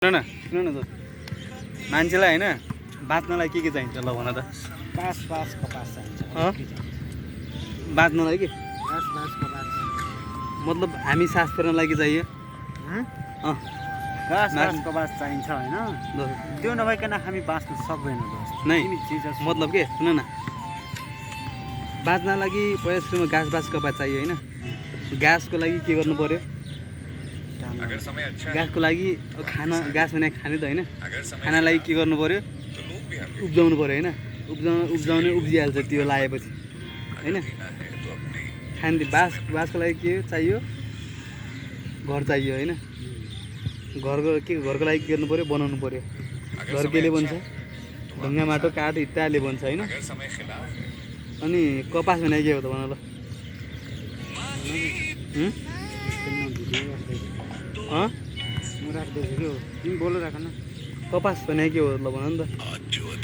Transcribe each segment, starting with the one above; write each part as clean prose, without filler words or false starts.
सुन न त मान्छेलाई होइन बाँच्नलाई के चाहिन्छ ल भन त। बाँस कपास चाहिन्छ। बाँच्नलाई के बाँस कपास मतलब हामी सास फेर्न लागि चाहियो। बाँस कपास चाहिन्छ होइन। त्यो नभइकन हामी बाँच्न सक्दैनौँ दोस्त। नै चिज मतलब के सुन न, बाँच्न लागि पहिला सुरुमा घाँस कपास चाहियो होइन। घाँसको लागि के गर्नु पर्यो? घाँसको लागि घाँस भने खाने त होइन, खानालाई के गर्नु पर्यो? उब्जाउनु पर्यो होइन। उब्जाउने उब्जिहाल्छ त्यो लगाएपछि होइन। खाने बाँसको लागि के चाहियो? घर चाहियो होइन। घरको लागि के गर्नु पर्यो? बनाउनु पर्यो। घर केले बन्छ? ढुङ्गा माटो काठ इत्यादिले बन्छ होइन। अनि कपास भने के हो त भन ल। तिमी बोलिरहेको न। कपास भने के हो ल भन नि त।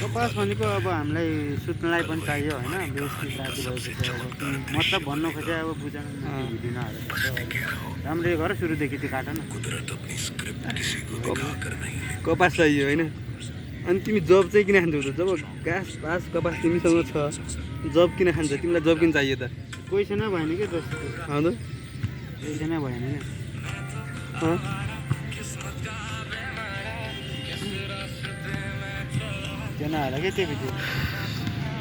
कपास भनेको अब हामीलाई सुत्नलाई पनि चाहियो होइन। व्यवस्थित राति भएपछि अब मतलब भन्नु खोजे अब बुझ्न बुझिदिन। राम्ररी गर सुरुदेखि त्यो काट न। कपास चाहियो होइन। अनि तिमी जब चाहिँ किन खान्छौ त? जब घाँस कपास तिमीसँग छ, जब किन खान्छ? तिमीलाई जब किन चाहियो त? पैसा नै भएन कि जस्तो। हजुर पैसा नै भएन क्या। त्यो नहेर क्या त्यो भिडियो।